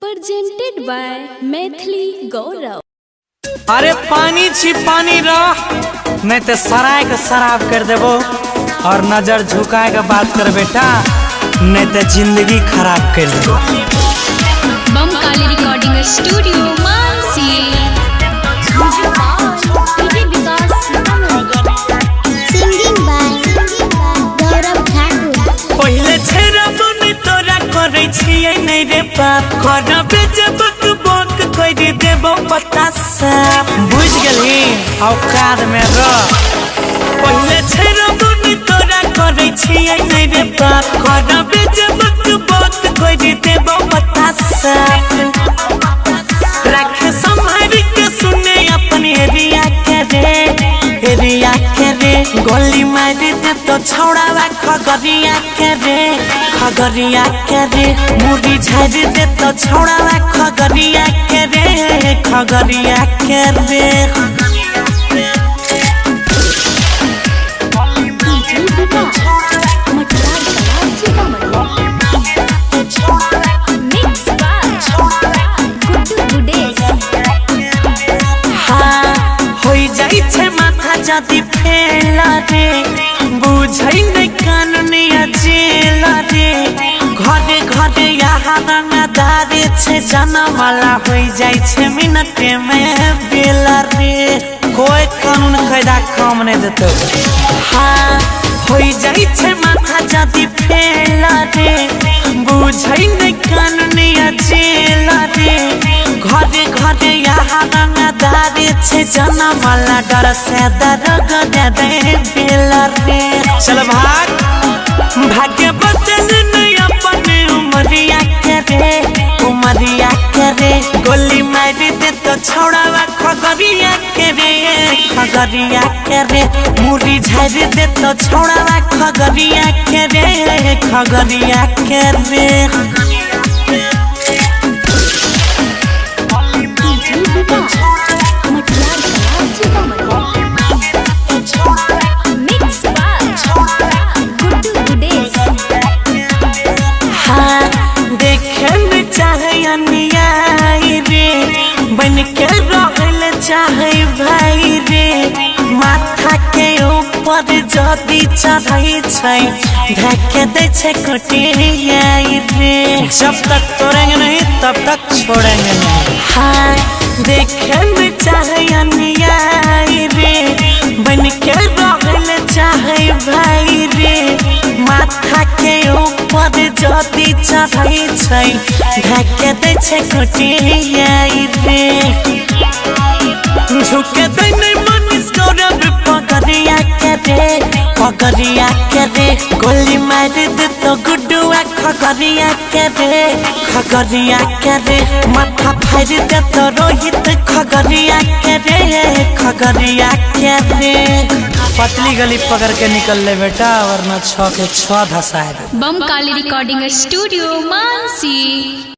Presented by Maithili Gaurav. अरे पानी छी पानी रह, नहीं तो सराय के शराब कर देबो। और नजर झुकाए के बात कर बेटा, नहीं तो जिंदगी खराब कर देबो। Bam Kali recording studio, Mansi. Singing by Gaurav Thakur. पहिले छेरा बने तोरा करै छियै नहीं रे पाप, करबे जबक बक कर देबो पता साफ। बुझ गेलही? औकात में रह। पहिले छेरा बने तोरा करै छियै नहीं रे पाप, करबे जबक बक कर देबो पता साफ। रख संभाल के सुने अपन एरिया के रे, एरिया के रे। गोली मार दे तो छौड़ावा खगरिया के रे, खगरिया के रे। मुड़ी झाड़ दे तो छौड़ावा खगरिया के रे, खगरिया के रे। Mix by Guddu Gudesh. हाँ, होइ जाइ छै माथा जदि फेल रे, बुझै नै कानून या जेल रे। घरे घरे यहाँ रंगदार छै, जनवाला होइ जाइ छै मिनटे में बेल रे। कोई कानून कायदा काम नहि देतौ। हाँ, होइ जाइ छै माथा जदि फेल रे, बुझै नै कानून या जेल रे। घरे घरे यहाँ रंगदार छै, जनवाला डर से दरोग दे दे बेल रे। चल भाग, भाग्य बदल नहीं अपन उमरिया के रे, उमरिया के रे। गोली मार दे तो छौड़ावा खगरिया के रे, खगरिया के रे। मुड़ी झाड़ दे तो छौड़ावा खगरिया के रे, खगरिया के रे। Mix by Guddu Gudesh. हाँ, देखे में चाहे अन्याय रे, बन के रहल चाहे भाई रे। माथा के ऊपर जदी चढ़ै छै, धके दै छै कुटियाई रे। जब तक तोड़ेंगे नहीं तब तक छोड़ेंगे नहीं। हाँ, देखे में चाहे अन्याय रे, बन के रहल चाहे भाई रे। माथा के ऊपर जदी चढ़ै छै, धके दै छै कुटियाई रे। झुके दै नै मनीष गौरव पगरिया के रे, पगरिया के रे। गोली मार दे तो गुड्डुआ खगरिया के रे, खगरिया के रे। माथा फाड़ दे तो रोहित खगरिया के रे, खगरिया के रे। पतली गली पकड़ के निकल ले बेटा, वरना 6 के 6 धसाए दे। बम काली रिकॉर्डिंग स्टूडियो, मानसी।